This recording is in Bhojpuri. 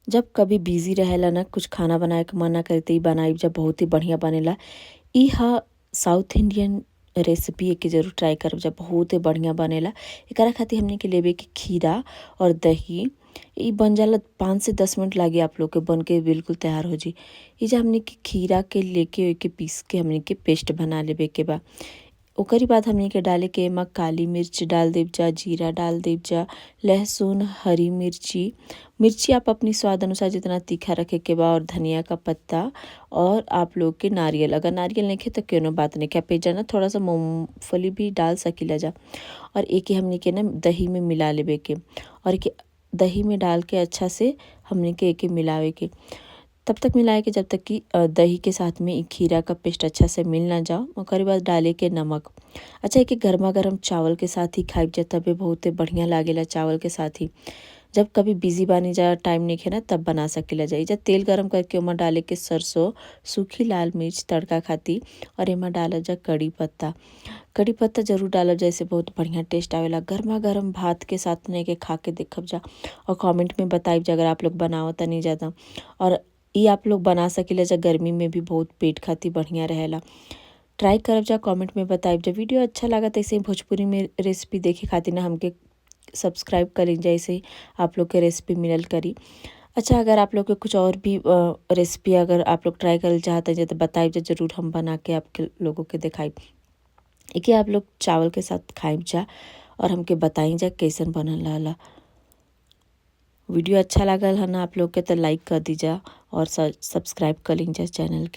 जब कभी बिजी रहेला ना, कुछ खाना बनाए के मन ना करे त इ बनाइब जा, बहुत ही बढ़िया बनेला। इ ह साउथ इंडियन रेसिपी, एके जरूर ट्राई करब जा, बहुत ही बढ़िया बनेला। एकरा खातिर हमनी के लेबे के खीरा और दही। इ बन जाला, 5 से 10 मिनट लागी आप लोग के, बन के बिल्कुल तैयार हो जी। एइजा हमनी के खीरा के लेके ओके पीस के हमनी के पेस्ट बना लेबे के बा। ओकरी बाद हमनी के डाले के एमा काली मिर्च डाल देब जा, जीरा डाल देब जा, लहसुन, हरी मिर्ची, मिर्ची आप अपनी स्वाद अनुसार जितना तीखा रखे के बा, और धनिया का पत्ता और आप लोग के नारियल। अगर नारियल नइखे त कोनो बात नइखे, आप एइजा ना थोड़ा सा मूंगफली भी डाल सकीला जा। और एके हमनी के ना दही में मिला लेबे के और एके दही में डाल के अच्छा से हमनी के एके मिलावे के, तब तक मिलाए के जब तक कि दही के साथ में इ खीरा का पेस्ट अच्छा से मिल ना जाओ। ओकरे बाद डाले के नमक। अच्छा, एके गर्मा गर्म चावल के साथ ही खाइब जा, तबे बहुते बढ़िया लागेला चावल के साथ ही। जब कभी बिजी बानी जा, टाइम नइखे ना, तब बना सकीला जा। एइजा तेल गरम करके ओमा डाले के सरसों, सूखी लाल मिर्च तड़का खातिर और एमा डालल जा कड़ी पत्ता। कड़ी पत्ता जरूर डालब जा, एसे बहुत बढ़िया टेस्ट आवेला। गर्मा गर्म भात के साथ में एके खा के देखब जा और कमेंट में बताइब जा अगर आप लोग बनावतानी जा त। और इ आप लोग बना सकीला जा गर्मी में भी, बहुत पेट खातिर बढ़िया रहेला। ट्राई करब जा, कमेंट में बताइब जा। वीडियो अच्छा लागत, ऐसे ही भोजपुरी में रेसिपी देखे खातिर ना हमके सब्सक्राइब कर ली, जैसे आप लोग के रेसिपी मिलल करी। अच्छा, अगर आप लोग के कुछ और भी रेसिपी अगर आप लोग ट्राई करल चाहत हैं तो बताइब जा जरूर, हम बना के आपके लोगों के देखाइब। एके आप लोग चावल के साथ खाइब जा और हमके बताई जा कैसन बनल रहला। वीडियो अच्छा लागल है ना आप लोग के तो लाइक कर दीजा और सब्सक्राइब कर लीजा चैनल के।